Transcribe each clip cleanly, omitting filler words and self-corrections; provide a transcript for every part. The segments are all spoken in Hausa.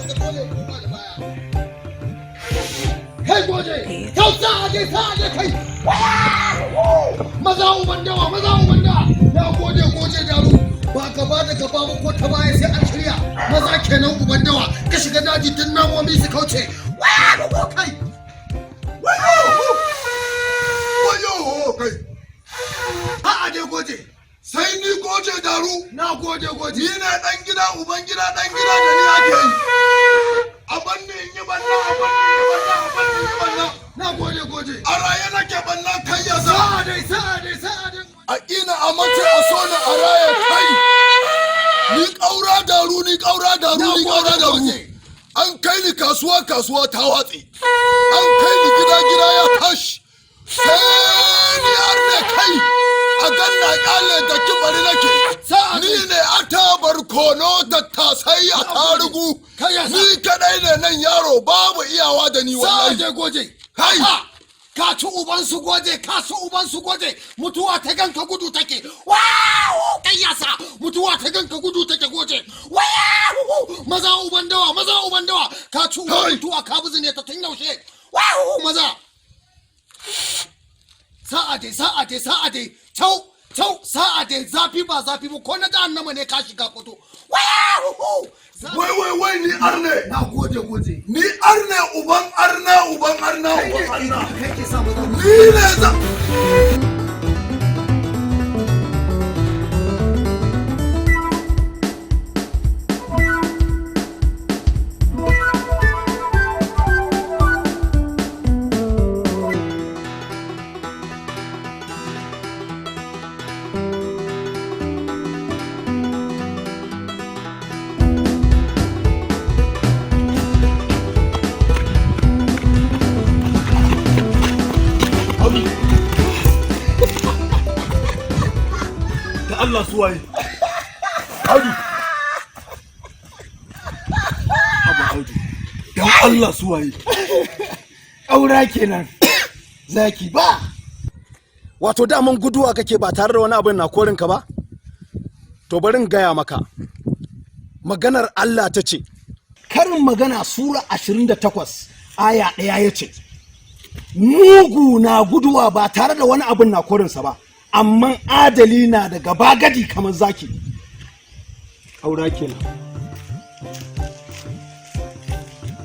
ka dole ya koma da baya. Kai goje, kau sa'a dai, sa'a dai kai. Maza uban dawa, maza uban dawa. Na gode goje daru. Ba gaba da gaba ba ko ta baya sai an shirya. Maza kenan uban dawa. Ka shiga daji tun namomi su kauce. Kai. Wayo kai. A'a dai goje. Sai ni goje daru. Na gode goje. Ni ne dan gida uban gida dan gida da ni ake yi. A banni in yi banna, a banni in yi banna, a banni in yi banna. Na gode goje. A raye nake banna kai ya sa. Sa'a dai, sa'a dai, sa'a dai. A ina a mace a so na a raye kai. Ni ƙaura daru, ni ƙaura daru, ni ƙaura daru. An kai ni kasuwa, kasuwa ta watse. An kai ni gida, gida ya tashi. Sai ni har ne kai. A ganna kyale da kibari nake. Ni ne ata barkono tattasai a tarugu. Ni kadai ne nan yaro babu iyawa da ni Sa'a wallahi. dai goje. Kai! Ka ci uban su goje, ka ci uban su goje. Mutuwa ta ganka gudu take. Wow! Kai yasa. Mutuwa ta ganka gudu take goje. Wow! Maza uban dawa, maza uban dawa. Ka ci uban Kai! mutuwa ka buzune ta tun yaushe. Wow! Maza. Sa'a dai, sa'a dai, sa'a dai. Tau, tau, sa'a dai, zafi ba zafi ba ko na jahannama ne ka shiga fito. Wow! Wai wai wai ni arne. Na gode goje. Ni arne uban arna uban arna uban arna. Kai ke sa maza. Ni ne za. Da Allah suwaye. Audu. Haba Audu. Dan Allah suwaye. Aura kenan. Zaki ba. Wato daman guduwa kake ba tare da wani abin na korinka ba? To bari in gaya maka. Maganar Allah ta ce, Karin magana Sura 28 aya 1 ya ce, mugu na guduwa ba tare da wani abin na korinsa ba, amma adali na da gaba gadi kamar zaki. Aura kenan.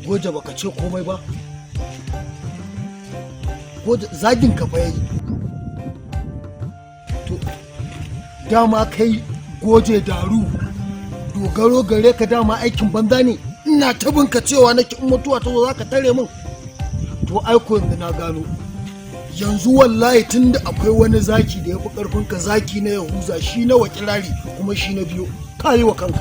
Goje baka ce komai ba. Goje zagin ka fa yayi. To dama kai goje daru dogaro gare ka dama aikin banza ne. Ina ta binka cewa nake in mutuwa ta zo zaka tare min. To ai ko yanzu na gano. Yanzu wallahi tunda akwai wani zaki da ya fi karfin ka, zaki na Yahuza, shi na wakilari kuma shi na biyo. Ka yi wa kanka.